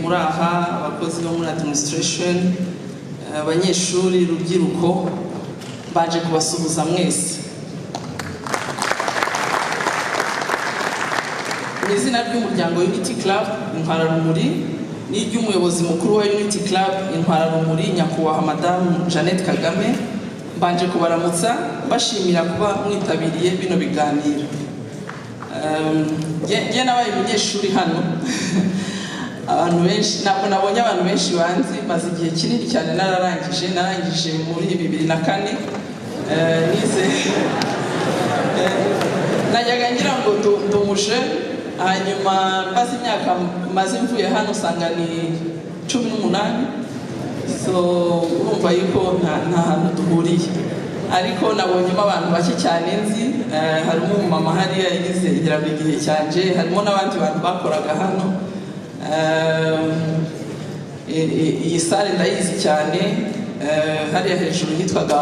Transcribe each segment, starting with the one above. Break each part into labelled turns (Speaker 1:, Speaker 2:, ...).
Speaker 1: Muri aha, abakozi bo muri administration, abanyeshuri, rubyiruko, baje kubasuhuza mwese mu izina ry'umuryango Unity Club Intwararumuri n'iry'umuyobozi mukuru wa Unity Club Intwararumuri, Nyakubahwa Madamu Jeannette Kagame. Mbanje kubaramutsa, mbashimira kuba mwitabiriye bino biganiro. Njye nabaye umunyeshuri hano. Abantu benshi, ntabwo nabonye abantu benshi banzi. Maze igihe kinini cyane nararangije, narangije muri 2004. Nize, najyaga ngira ngo ndi umuje, hanyuma maze imyaka maze mvuye hano usanga ni 18. So urumva yuko nta hantu duhuriye, ariko nabonyemo abantu bake cyane nzi. Harimo umumama hariya yize ngira ngo igihe cyanje, harimo n'abandi bantu bakoraga hano. Iyi salle ndayizi cyane. Hariya hejuru hitwaga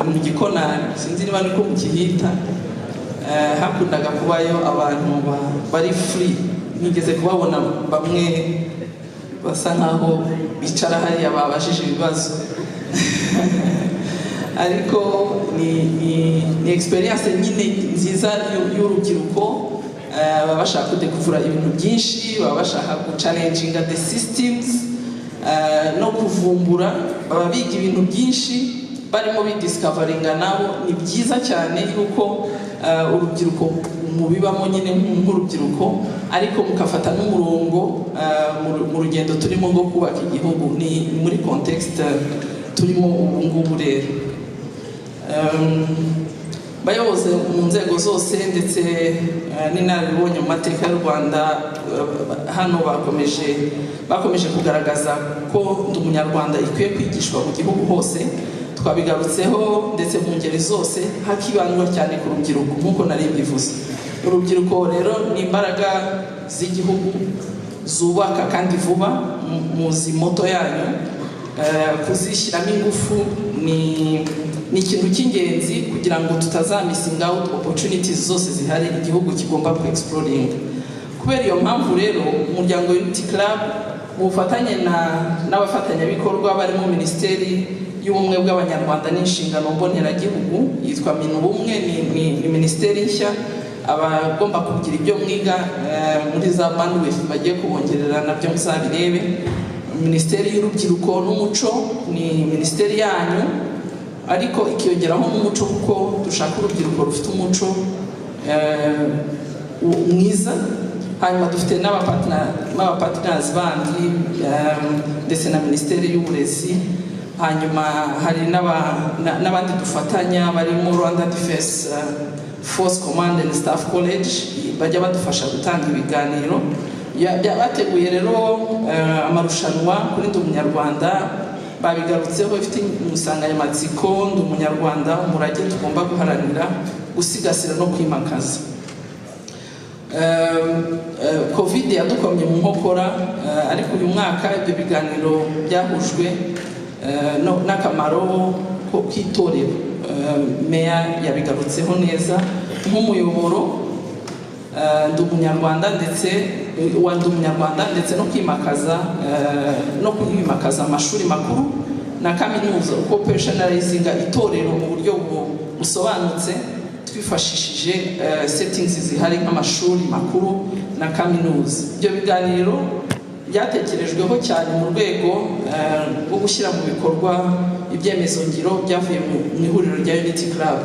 Speaker 1: mu Gikonani, sinzi niba niko mukihita. Hakundaga kubayo abantu bari free. Nigeze kubabona bamwe basa nkaho bicara hariya babajije ibibazo, ariko ni experience nyine nziza y'urubyiruko. Baba bashaka kudekuvura ibintu byinshi, baba bashaka guchallenginga the systems no kuvumbura. Baba biga ibintu byinshi, barimo bidiscoveringa nabo. Ni byiza cyane yuko urubyiruko mubibamo nyine nk'urubyiruko, ariko mukafata n'umurongo mu rugendo turimo rwo kubaka igihugu. Ni muri context turimo ubu ngubu rero. Bayobozi mu nzego zose ndetse n'inararibonye mu mateka y'u Rwanda, hano bakomeje kugaragaza ko Ndi Umunyarwanda ikwiye kwigishwa mu gihugu hose. Twabigarutseho, ndetse mu ngeri zose, hakibandwa cyane ku rubyiruko nk'uko nari mbivuze. Urubyiruko rero ni imbaraga z'igihugu zubaka kandi vuba. Muzi motto yanyu. Kuzishyiramo ingufu ni ikintu cy'ingenzi kugira ngo tutazamissinga out opportunities zose zihari igihugu kigomba ku exploring. Kubera iyo mpamvu rero, umuryango Unity Club mu bufatanye n'abafatanyabikorwa barimo Minisiteri y'Ubumwe bw'Abanyarwanda n'Inshingano Mboneragihugu, yitwa Minubumwe, ni minisiteri nshya. Abagomba kugira ibyo mwiga muri za bandwidth bagiye kubongerera, nabyo muzabirebe. Minisiteri y'Urubyiruko n'Umuco ni minisiteri yanyu, ariko ikiyongeraho n'umuco, kuko dushaka urubyiruko rufite umuco mwiza. Hanyuma dufite n'abapartners bandi, ndetse na Minisiteri y'Uburezi. Hanyuma hari n'abandi dufatanya barimo Rwanda Defense Force Command and Staff College, bajya badufasha gutanga ibiganiro. Bateguye rero amarushanwa kuri Ndi Umunyarwanda, babigarutseho, ifite insanganyamatsiko "Ndi Umunyarwanda, umurage tugomba guharanira gusigasira no kwimakaza". Covid yadukomye mu nkokora, ariko uyu mwaka ibyo biganiro byahujwe n'akamaro k'itorero. Meya yabigarutseho neza nk'umuyoboro Ndi Umunyarwanda, ndetse wa Ndi Umunyarwanda, ndetse no kwimakaza amashuri makuru na kaminuza, uko operationalizinga itorero mu buryo busobanutse twifashishije settings zihari nk'amashuri makuru na kaminuza. Ibyo biganiro byatekerejweho cyane mu rwego rwo gushyira mu bikorwa ibyemezo ngiro byavuye mu ihuriro rya Unity Club.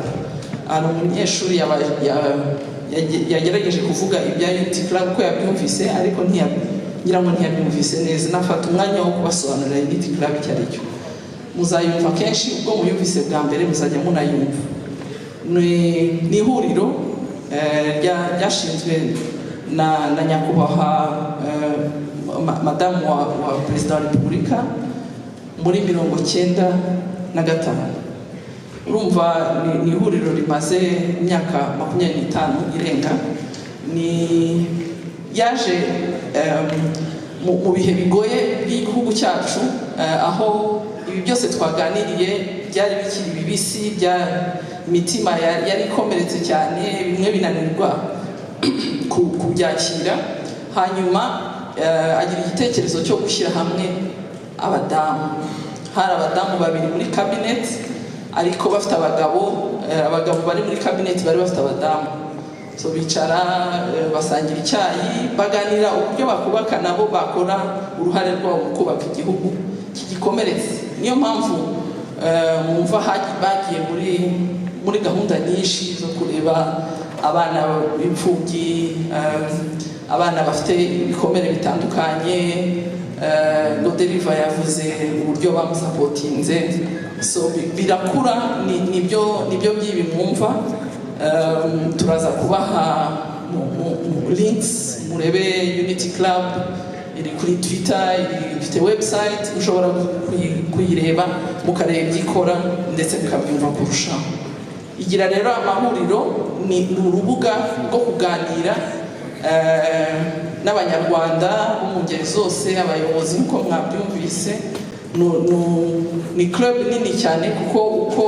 Speaker 1: Hari umunyeshuri yagerageje kuvuga ibya Unity Club ko yabyumvise, ariko ngira ngo ntiyabyumvise neza. Nafata umwanya wo kubasobanurira Unity Club icyo ari cyo. Muzayumva kenshi, ubwo muyumvise bwa mbere muzajya munayumva. Ni ihuriro ryashinzwe na Nyakubahwa Madamu wa Perezida wa Repubulika muri 95. Urumva ni ihuriro rimaze imyaka 25 irenga. Ni yaje mu bihe bigoye by'igihugu cyacu, aho ibi byose twaganiriye byari bikiri bibisi, imitima yari ikomeretse cyane, bimwe binanirwa kubyakira. Hanyuma agira igitekerezo cyo gushyira hamwe abadamu. Hari abadamu babiri muri cabinet, ariko bafite abagabo, abagabo bari muri cabinet bari bafite abadamu. So bicara, basangira icyayi, baganira uburyo bakubaka, nabo bakora uruhare rwabo mu kubaka igihugu kigikomeretse. Niyo mpamvu mwumva bagiye muri gahunda nyinshi zo kureba abana b'imfubyi, abana bafite ibikomere bitandukanye. Godeliva yavuze uburyo bamusupportinze. So birakura, nibyo by'ibi mwumva. Turaza kubaha links, murebe Unity Club iri kuri Twitter, ifite website, ushobora kuyireba, mukareba ibyo ikora ndetse mukabyumva kurushaho. Igira rero amahuriro, ni urubuga rwo kuganira n'Abanyarwanda bo mu ngeri zose, abayobozi nk'uko mwabyumvise. Ni club nini cyane, kuko uko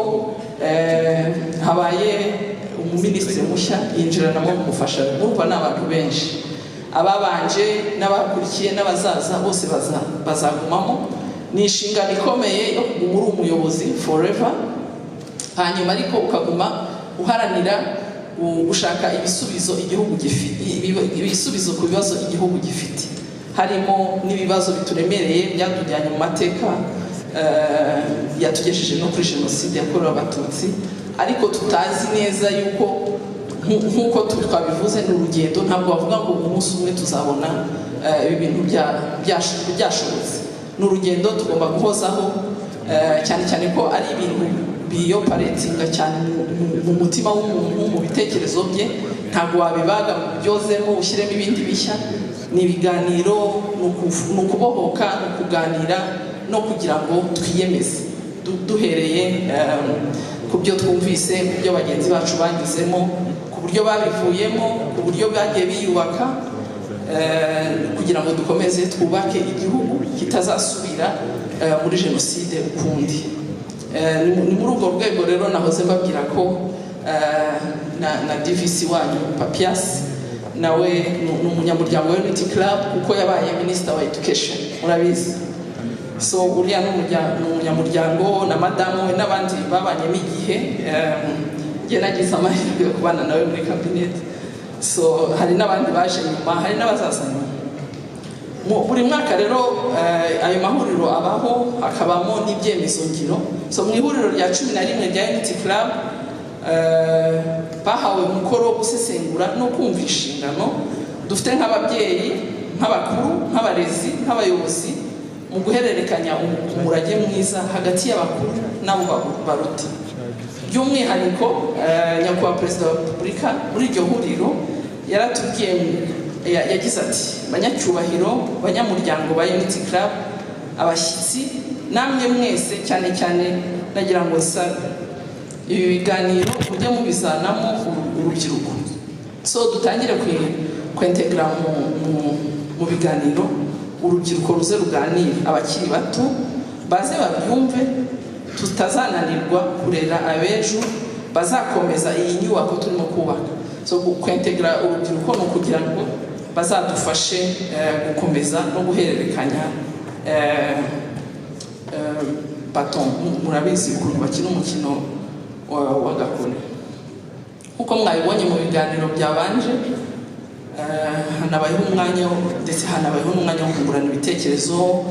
Speaker 1: habaye umuminisitiri mushya yinjiranamo umufasha. Murumva ni abantu benshi, ababanje n'abakurikiye n'abazaza bose bazagumamo. Ni inshingano ikomeye yo kuguma uri umuyobozi forever, hanyuma ariko ukaguma uharanira gushaka ibisubizo igihugu gifite, ibisubizo ku bibazo igihugu gifite, harimo n'ibibazo bituremereye byatujyanye mu mateka, yatugejeje no kuri Jenoside yakorewe Abatutsi, ariko tutazi neza yuko nk'uko twabivuze, ni urugendo. Ntabwo bavuga ngo umunsi umwe tuzabona ibi bintu byashobotse. Ni urugendo tugomba guhozaho, cyane cyane ko ari ibintu bioperatinga cyane mu mutima w'umuntu, mu bitekerezo bye. Ntabwo wabibaga ngo ubyozemo ushyiremo ibindi bishya. Ni ibiganiro, ni ukubohoka, ni ukuganira no kugira ngo twiyemeze duhereye ku byo twumvise, ku byo bagenzi bacu banyuzemo, ku buryo babivuyemo, ku buryo bagiye biyubaka, kugira ngo dukomeze twubake igihugu kitazasubira muri jenoside ukundi. Ni muri urwo rwego rero nahoze mbabwira ko na DVC wanyu Papias nawe ni umunyamuryango wa Unity Club, kuko yabaye Minister wa Education, murabizi. So uriya ni umunyamuryango na madamu we n'abandi babanyemo igihe. Njye nagize amahirwe yo kubana nawe muri cabinet. So hari n'abandi baje nyuma, hari n'abazaza nyuma. Buri mwaka rero ayo mahuriro abaho, hakabamo n'ibyemezo ngiro. So mu ihuriro rya 11 rya Unity Club, bahawe umukoro wo gusesengura no kumva inshingano dufite nk'ababyeyi, nk'abakuru, nk'abarezi, nk'abayobozi mu guhererekanya umurage mwiza hagati y'abakuru n'abo baruta. By'umwihariko, Nyakubahwa Perezida wa Repubulika muri iryo huriro yaratubwiye, yagize ati: "Banyacyubahiro, banyamuryango ba Unity Club, abashyitsi namwe mwese, cyane cyane nagira ngo nsabe ibi biganiro mujye mubizanamo urubyiruko." So dutangire kwintegra mu biganiro urubyiruko, ruze ruganire, abakiri bato baze babyumve, tutazananirwa kurera abejo bazakomeza iyi nyubako turimo kubaka. So kwintegra urubyiruko ni ukugira ngo bazadufashe gukomeza no guhererekanya bâton. Murabizi ukuntu bakina umukino wa gakoni. Nk'uko mwabibonye mu biganiro byabanje, hanabayeho umwanya, ndetse hanabayeho n'umwanya wo kungurana ibitekerezo.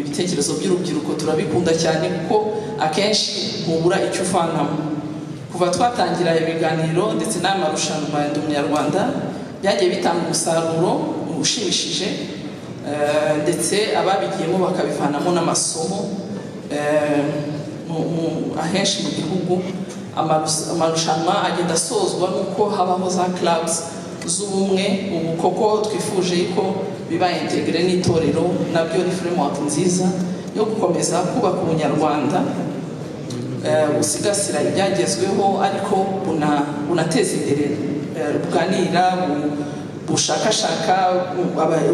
Speaker 1: Ibitekerezo by'urubyiruko turabikunda cyane, kuko akenshi ntubura icyo uvanamo. Kuva twatangira ibiganiro ndetse n'amarushanwa ya Ndi Umunyarwanda, byagiye bitanga umusaruro ushimishije, ndetse ababigiyemo bakabivanamo n'amasomo. Ahenshi mu gihugu amarushanwa agenda asozwa n'uko habaho za clubs z'ubumwe. Ubu koko twifuje yuko biba intégré n'itorero, nabyo ni framework nziza yo gukomeza kubaka ubunyarwanda, busigasira ibyagezweho, ariko bunateza imbere, buganira, bushakashaka,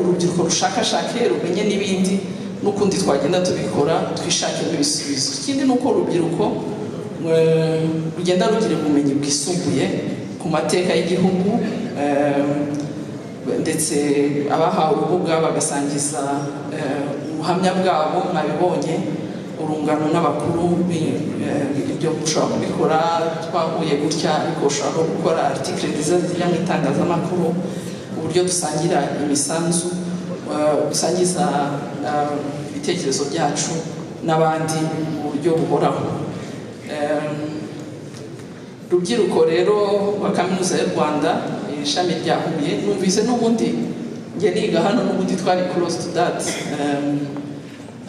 Speaker 1: urubyiruko rushakashake, rumenye n'ibindi n'ukundi twagenda tubikora, twishakemo ibisubizo. Ikindi ni uko urubyiruko rugenda rugira ubumenyi bwisumbuye ku mateka y'igihugu. Ndetse abahawe urubuga bagasangiza ubuhamya bwabo, mwabibonye, urungano n'abakuru, ibyo ushobora kubikora twahuye gutya, ariko ushobora no gukora article nziza zijya mu itangazamakuru, uburyo dusangira imisanzu, dusangiza ibitekerezo byacu n'abandi mu buryo buhoraho. Rubyiruko rero rwa Kaminuza y'u Rwanda, ishami rya Huye, numvise n'ubundi njye niga hano, n'ubundi twari close to that,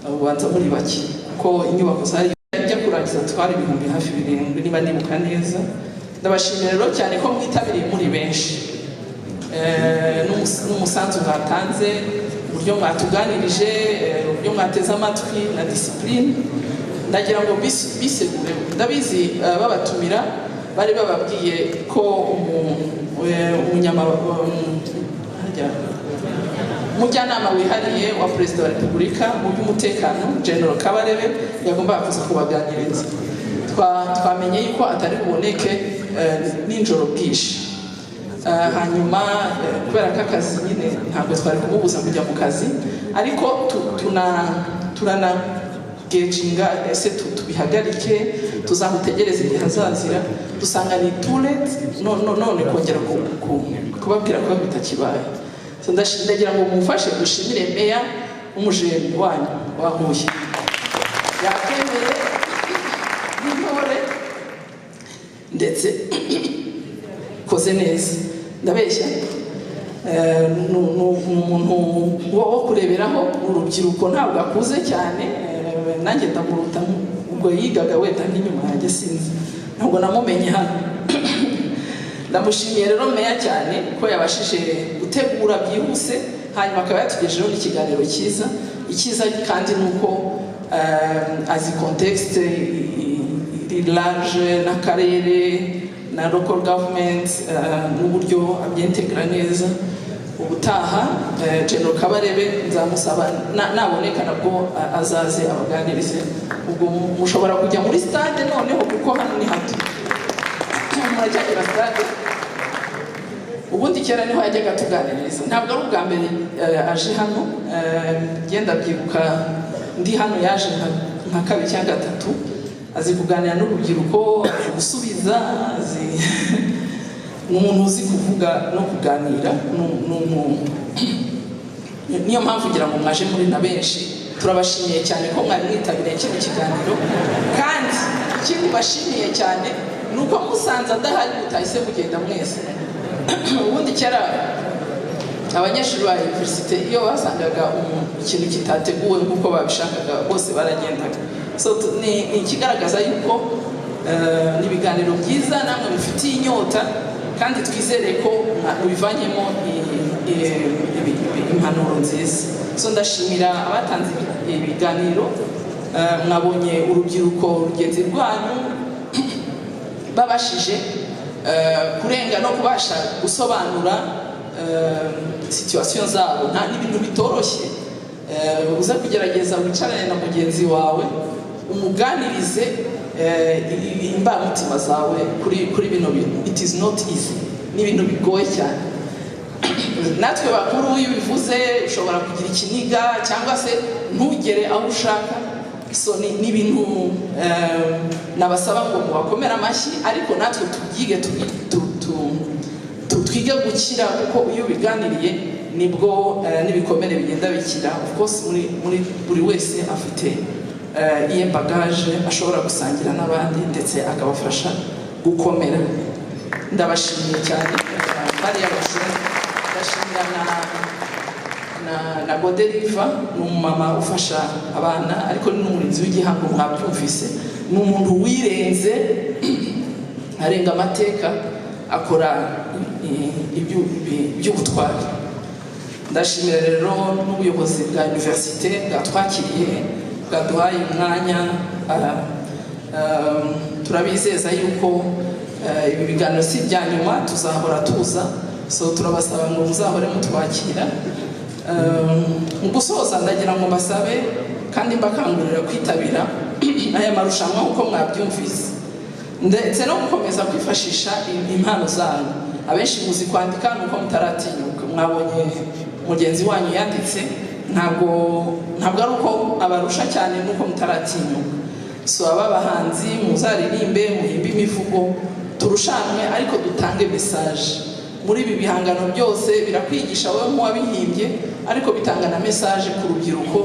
Speaker 1: ubanza muri bake kuko inyubako zari njya kurangiza twari hafi 7,000 niba nibuka neza. Ndabashimira rero cyane ko mwitabiriye muri benshi, n'umusanzu mwatanze, uburyo mwatuganirije, uburyo mwateze amatwi na discipline. Ndagira ngo bisegure, ndabizi babatumira bari bababwiye ko umujyanama wihariye wa Perezida wa Repubulika mu by'umutekano, General Kabarebe, yagombaga kuza kubaganiriza. Twamenye yuko atari buboneke nijoro bwije. Hanyuma kubera ko akazi nyine ntabwo twari kumubuza kujya mu kazi, ariko turanagecinga ese tubihagarike, tuzamutegereze igihe azazira, dusanga ni too late none kongera kubabwira ko bitakibaye. So, ndagira ngo mumufashe dushimire meya w'umujene wanyu wa Huye, yakwemeye n'intore ndetse koze neza. Ndabeshya? Ni umuntu wo kureberaho urubyiruko, ntabwo akuze cyane, nanjye ndamuruta, ubwo yigaga wenda nk'inyuma yanjye, sinzi, ntabwo namumenye hano. Ndamushimiye rero meya cyane ko yabashije gutegura byihuse, hanyuma akaba yatugejejeho n'ikiganiro cyiza. Icyiza kandi ni uko azi contexte iri large n'akarere na local government, n'uburyo abyintegra neza. Ubutaha General Kabarebe nzamusaba naboneka nabwo azaze abaganirize. Ubwo mushobora kujya muri stade noneho, kuko hano ni hato, muracyagera stade. Ubundi kera niho yajyaga tuganiriza, ntabwo ari ubwa mbere aje hano. Ngenda byibuka ndi hano yaje nka kabiri cyangwa gatatu. Azi kuganira n'urubyiruko, azi gusubiza, azi, ni umuntu uzi kuvuga no kuganira. Niyo mpamvu ngira ngo mwaje muri na benshi. Turabashimiye cyane ko mwari mwitabiriye kino kiganiro, kandi ikindi bashimiye cyane ni uko musanze adahari mutahise mugenda mwese. Ubundi kera abanyeshuri ba université iyo basangaga ikintu kitateguwe nk'uko babishakaga, bose baragendaga. So ni ikigaragaza yuko ni ibiganiro byiza namwe mufitiye inyota, kandi twizere ko mubivanyemo impanuro nziza. So ndashimira abatanze ibiganiro. Mwabonye urubyiruko rugenzi rwanyu babashije kurenga no kubasha gusobanura situation zabo. Nta n'ibintu bitoroshye. Uza kugerageza wicarane na mugenzi wawe, umuganirize imbamutima zawe kuri bino bintu. It is not easy, ni ibintu bigoye cyane. Natwe bakuru iyo ubivuze ushobora kugira ikiniga cyangwa se ntugere aho ushaka. So ni ibintu nabasaba ngo mubakomere amashyi, ariko natwe tubyige, twige gukira, kuko iyo ubiganiriye nibwo n'ibikomere bigenda bikira. Of course muri buri wese afite iye bagage ashobora gusangira n'abandi, ndetse akabafasha gukomera. Ndabashimiye cyane bariya bashumba. Ndashimira na Goderiva, ni umumama ufasha abana, ariko ni n'umurinzi w'igihango, mwabyumvise. Ni umuntu wirenze, arenga amateka, akora iby'ubutwari. Ndashimira rero n'ubuyobozi bwa université bwatwakiriye, bwaduhaye umwanya. Turabizeza yuko ibi biganiro si ibya nyuma, tuzahora tuza. So turabasaba ngo muzahore mutwakira. Mu gusoza ndagira ngo mbasabe kandi mbakangurira kwitabira aya marushanwa nk'uko mwabyumvise, ndetse no gukomeza kwifashisha impano zanyu. Abenshi muzi kwandika, nuko mutaratinyuka. Mwabonye mugenzi wanyu yanditse, ntabwo ari uko abarusha cyane, nuko mutaratinyuka. So aba bahanzi, muzaririmbe, muhimbe imivugo, turushanwe, ariko dutange message. Muri ibi bihangano byose birakwigisha wowe nk'uwabihimbye, ariko bitanga na message ku rubyiruko.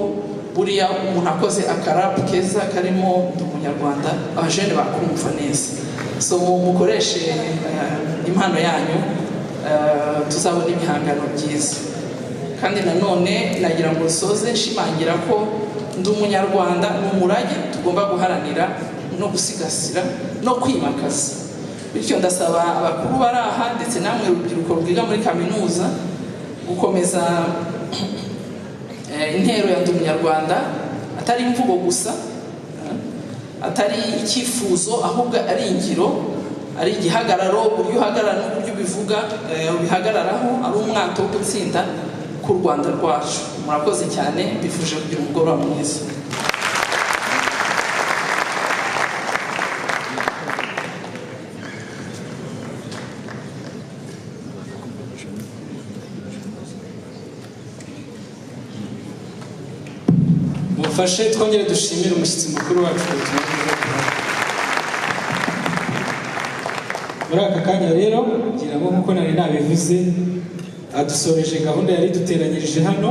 Speaker 1: Buriya umuntu akoze akarapu keza karimo "Ndi Umunyarwanda", abajene bakumva neza. So mukoreshe impano yanyu, tuzabona ibihangano byiza. Kandi nanone nagira ngo nsoze nshimangira ko "Ndi Umunyarwanda" ni umurage tugomba guharanira no gusigasira no kwimakaza. Bityo ndasaba abakuru bari aha, ndetse namwe urubyiruko rwiga muri kaminuza, gukomeza intero ya "Ndi Umunyarwanda", atari imvugo gusa, atari icyifuzo, ahubwo ari ingiro, ari igihagararo, uburyo uhagarara n'uburyo ubivuga, ubihagararaho, ari umwato wo gutsinda k'u Rwanda rwacu. Murakoze cyane, mbifuje kugira umugoroba mwiza.
Speaker 2: Mufashe twongere dushimire umushyitsi mukuru wacu ku butumwa bwiza duhaye. Muri aka kanya rero, ngira ngo nk'uko nari nabivuze, adusoreje gahunda yari duteranyirije hano.